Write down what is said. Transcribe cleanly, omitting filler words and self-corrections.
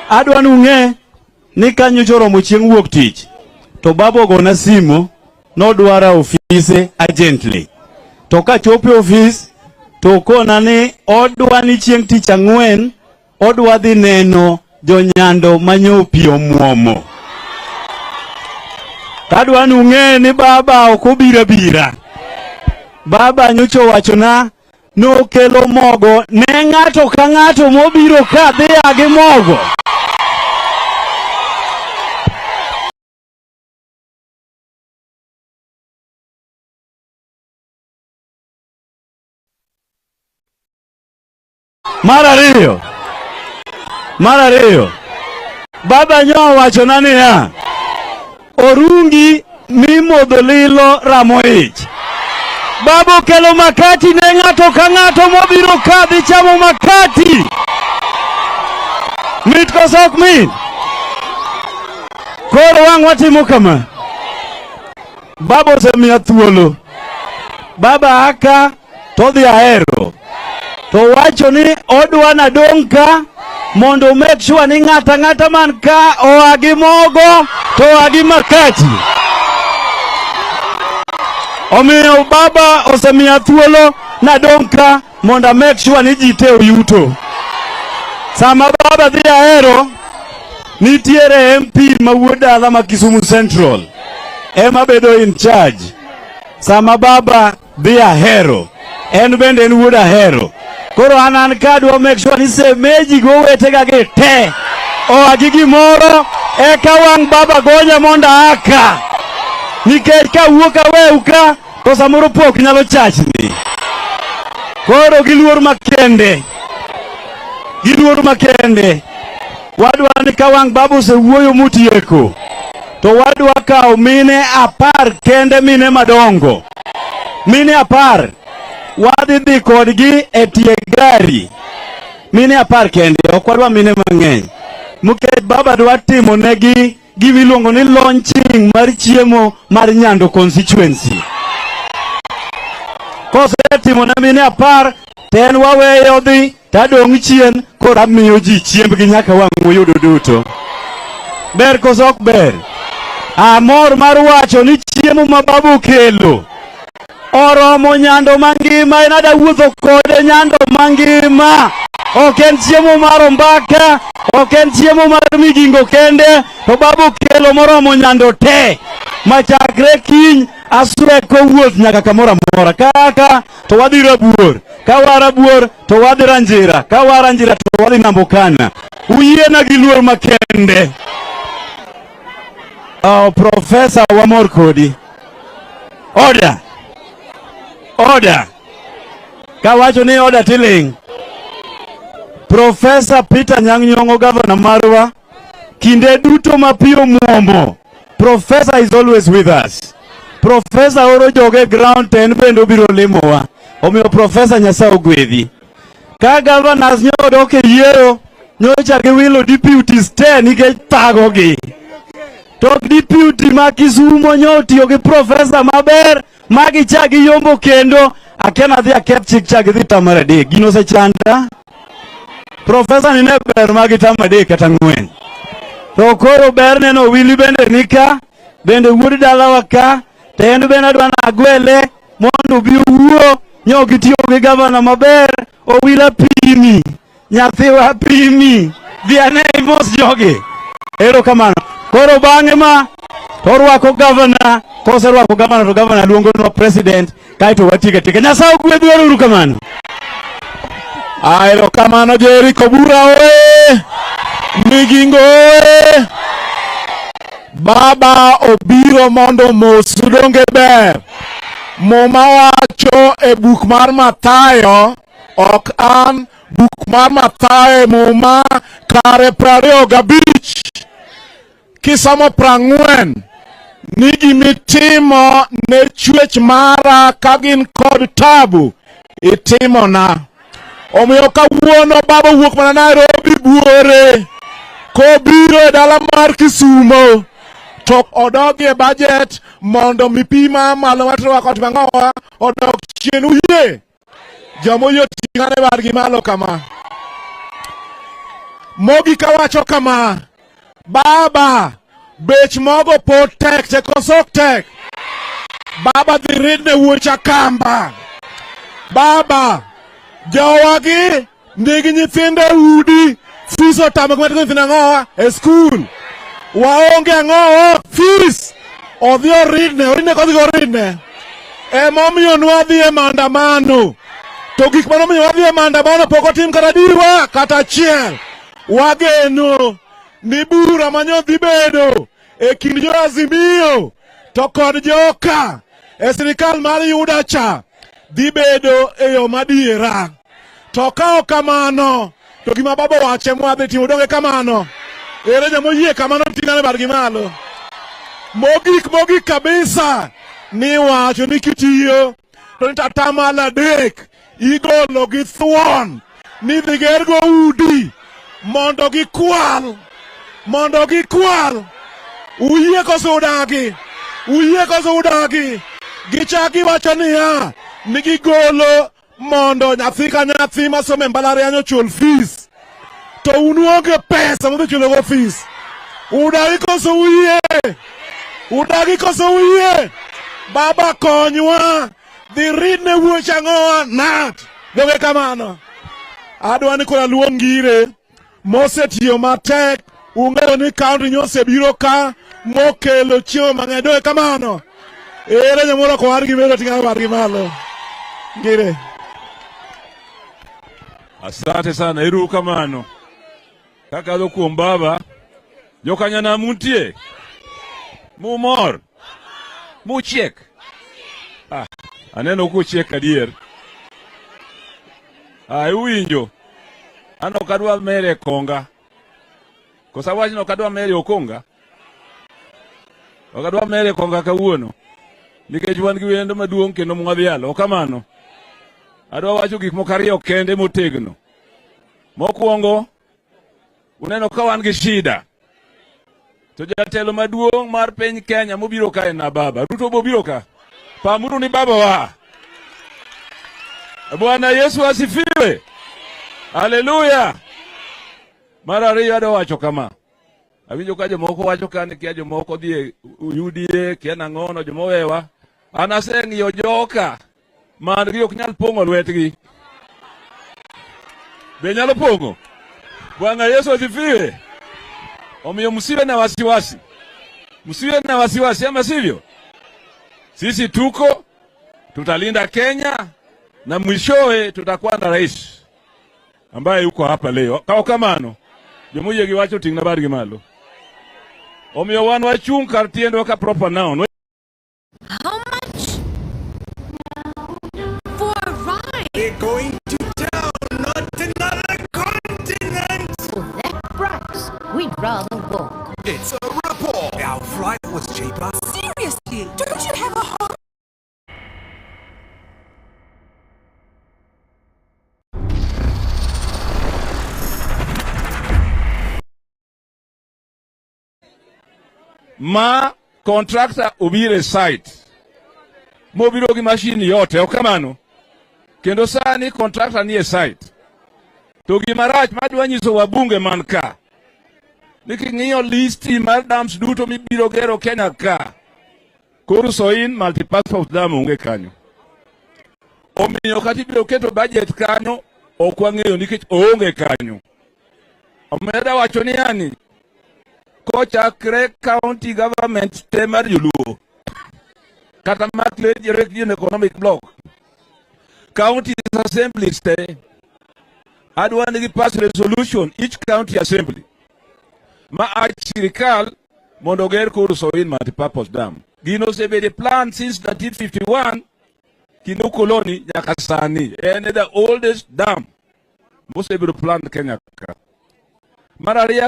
Adwa ni ung'e ni ka nyocha oromo chieng' wuok tich to baba ogona simu nodwara ofise urgently. To kachopo e ofis to okona ni odwa ni chieng' tich ang'wen odwa dhi neno jonyando manyo pi omuomo. Tadwa ni ung'e ni baba ok obiro abira. Baba nyocha owachona nokelo mogo ne ng'ato ka ng'ato mobiro ka dhi a gi mogo. Mar ariyo, mar ariyo, baba nyo owachona niya, orungi mimodho lilo ramo ich. Baba okelo makati ne ng'ato ka ng'ato mobiro ka dhi chamo makati. Mit koso ok mit? Koro wang' watimo kama. Baba osemiya thuolo. Baba aka to odhi Ahero. To wacho ni odwa nadong' ka mondo make sure ni ng'ato ang'ata man ka oa gi mogo to oa gi makati. Omiyo baba osemiya thuolo nadong' ka mondo a make sure ni ji te oyuto. Sama baba dhi Ahero, nitiere MP ma wuod dala ma Kisumu Central ema bedo in charge. Sama baba dhi Ahero, en bende en wuod Ahero. Koro an an ka adwa make sure ni semeji gi owetega gi te oa gi gimoro eka wang' baba gonya mondo aa ka. Nikech kawuok aweu ka to samoro pok nyalo chachni. Koro gi luor makende, gi luor makende, wadwa ni ka wang' baba osewuoyo motieko, to wadwa kawo mine 10 kende, mine madongo, mine 10 wadhi dhi kodgi e tie gari, mine 10 kende, ok wadwa mine mang'eny, nikech baba dwa timo negi gima iluongo ni launching mar chiemo mar Nyando constituency. Kosetimo ne mine 10 to en waweye odhi to adong' chien koro amiyo ji chiembgi nyaka wang' uyudo duto. Ber koso ok ber? Amor mar wacho ni chiemo ma baba okelo oromo Nyando mangima, en ada wuotho kode Nyando mangima. Ok en chiemo mar ombaka, ok en chiemo mar Migingo kende, to baba okelo moromo Nyando te. Machakre kiny asweko wuoth nyaka kamoro amora. Kaka to wadhi Rabuor, ka wa Rabuor to wadhi Ranjira, ka wa Ranjira to wadhi Nambokana. Uyiena gi luor makende. Oh, Profesa wamor kodi. Order. Order. Kawacho ni order tiling'. Profesa Peter Nyang' Nyong'o gavana marwa kinde duto ma pi omuomo, Professor is always with us. Professor oro joge ground to en bende obiro limowa. Omiyo Professor Nyasaye ogwedhi. Ka governors nyo odok e yiero, nyocha giwilo deputies te nikech thagogi. To deputy ma Kisumo nyo otiyo gi professor maber ma gichak giyombo kendo akia nadhi aketh chik cha gidhi tamar 3. Gino osechanda. Professor ni ne ber ma gitamo 3 kata 4. To koro ber neno Owili bende nika, bende wuod dalawa ka, to en bende adwa nagwele mondo obi owuo, nyo gitiyo gi gavana maber, Owila pimi, nyathiwa pimi, dhi ane imos jogi. Erokamano. Koro bang'e ma to orwako gavana, koserwako gavana to gavana luongonwa president, kaeto watieko atieka. Nyasaye ogwedhu, ero kamano. Erokamano Jericho Bura oye! Migingo oye! Baba obiro mondo omosu donge ber. Muma wacho e buk mar Mathayo, ok an, buk mar Mathayo e Muma kare 25 kisomo 40 ni gimitimo ne chwech mara ka gin kod tabu itimona. Omiyo kawuono baba owuok mana Nairobi buore kobiro e dala mar Kisumo to odog e budget mondo mi pi ma malo matrwako otimo ang'owa odok chien. Uyie? Joma oyie oting'ane badgi malo kama. Mogik awacho kama, baba, bech mogo pod tek, te koso ok tek? Baba dhi ridne wuocha kamba. Baba, jowagi nigi nyithindo e udi, fees otamogi matero nyithindo ang'owa e skul. Waonge ang'owa fees. Odhi oridne, oridne kodhi oridne. Emomiyo nwadhi e maandamano. To gik manomiyo wadhi e maandamano pok otim kata dirwa kata achiel. Wageno ni bura manyo dhi bedo e kind jo Azimio to kod joka e sirikal mar Yuda cha dhi bedo e yo madiera. To ka ok kamano, to gima baba owacho ema wadhi timo, donge kamano? Ere joma oyie kamano ting'ane badgi malo. Mogik mogik kabisa ni wacho ni kitiyo to ni atamalo 3 igolo gi thuon ni dhi gergo udi mondo gikwal, mondo gikwal. Uyie koso udagi? Uyie koso udagi? Gichak giwacho niya ni gigolo mondo nyathi ka nyathi masomo e mbalariany ochul fees, to un uonge pesa mudhi chulogo fees. Udagi koso uyie? Udagi koso uyie? Baba konywa, dhi ridne wuoch ang'owa nat. Donge kamano? Adwa ni koro aluong Ngire mosetiyo matek. Ung'eyo ni kaunti nyosebiro ka mokelo chiemo mang'eny. Donge kamano? Ere nyamoro ko war gi mero ting'o war gi malo. Ngire. Asante sana, ero kamano. Kakadho kuom baba, jokanyanam untie? Mumor? Muchiek? Ah, aneno kuchiek adier. Ah, uwinjo? An ok adwa mere konga. Kosa wachno ok adwa mere okonga? Ok adwa mere konga kawuono. Nikech wan gi wendo maduong' kendo mwadhialo. Ok kamano? Adwa wacho gik moko ariyo kende motegno. Mokwongo, uneno ka wan gi shida. To jatelo maduong' mar piny Kenya mobiro ka en na baba. Ruto bobiro ka. Pamuru ni baba wa. Bwana Yesu asifiwe. Haleluya. Mar ariyo adwa wacho kama. Awinjo ka jomoko wacho ka ni kia jomoko dhi e UDA, kia nang'ono, jomowewa. An aseng'iyo joka man gi ok nyal pong'o lwetgi. Be nyalo pong'o? Bwana Yesu asifiwe. Omiyo msiwe na wasiwasi, msiwe na wasiwasi, ama sivyo? Sisi tuko, tutalinda Kenya na mwishowe tutakuwa na rais ambaye yuko hapa leo. Kao kamano, jomoyie gi wacho ting'na badgi malo. Omiyo wan wachung' kar tiendwa ka proper noun. How much? For a ride. We're going to town, not another continent. For that price, we'd rather walk. It's a report. Our flight was cheaper. Seriously, don't you have a home? Ma contractor obiro e site mobiro gi machine yote, ok kamano? Kendo sani contractor ni e site. To gima rach madwa nyiso wabunge man ka ni king'iyo listi mar dams duto mibiro gero Kenya ka, Koru Soin multipurpose dam onge kanyo. Omiyo kata ibiro keto budget kanyo ok wang'eyo nikech oonge kanyo. Omiyo adwa wacho ni yani kochakre county government te mar joluo kata mar Region Economic Bloc, county assemblies te adwa ni gi pass resolution each county assembly ma ach sirikal mondo oger Koru Soin multipurpose dam. Gino osebedo e plan since 1951 kinde ukoloni nyaka sani. En the oldest dam mosebedo planned Kenya ka. Mar ariyo